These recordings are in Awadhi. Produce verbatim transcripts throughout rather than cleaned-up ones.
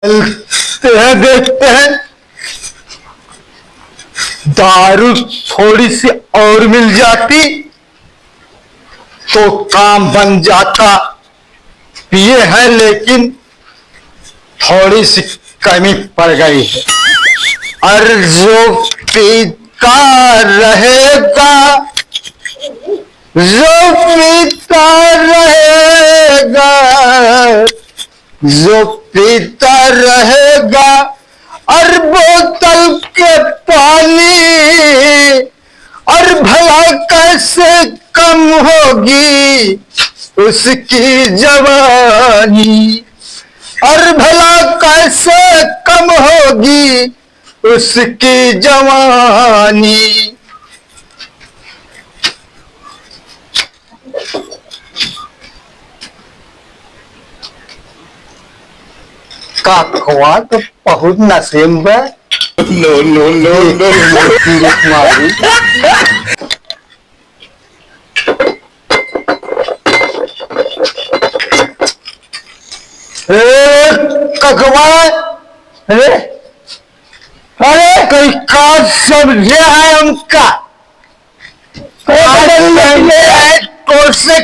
चलते हैं, देखते हैं, दारू थोड़ी सी और मिल जाती तो काम बन जाता। पिए हैं लेकिन थोड़ी सी कमी पड़ गई है। और जो पीता रहेगा, जो पीता रहेगा, जो पीता रहेगा और बोतल के पानी, और भला कैसे कम होगी उसकी जवानी, और भला कैसे कम होगी उसकी जवानी। ककवा तो बहुत नशे में बा। No, no, no, no। पीरित मारी। ए, ककवा, अरे, अरे, कहीं का समझे है हमका? अरे, आज पता नहीं समझे है। है, तो से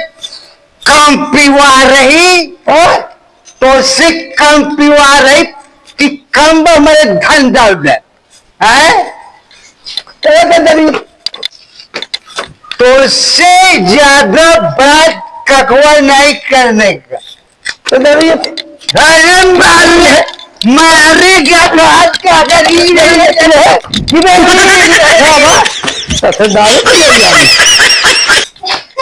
कम पीवा रही, हाँ? तो से कम पीवा रही कि कम हमारे धन डाल दे, हैं? अरे, पता नहीं। तो से ज्यादा बात ककवा नहीं करने का। तो जब ये धर्म मारे, मारे क्या बात का अगर ये नहीं है, ये नहीं है, बाबा। तो फिर दारू पी लेंगे।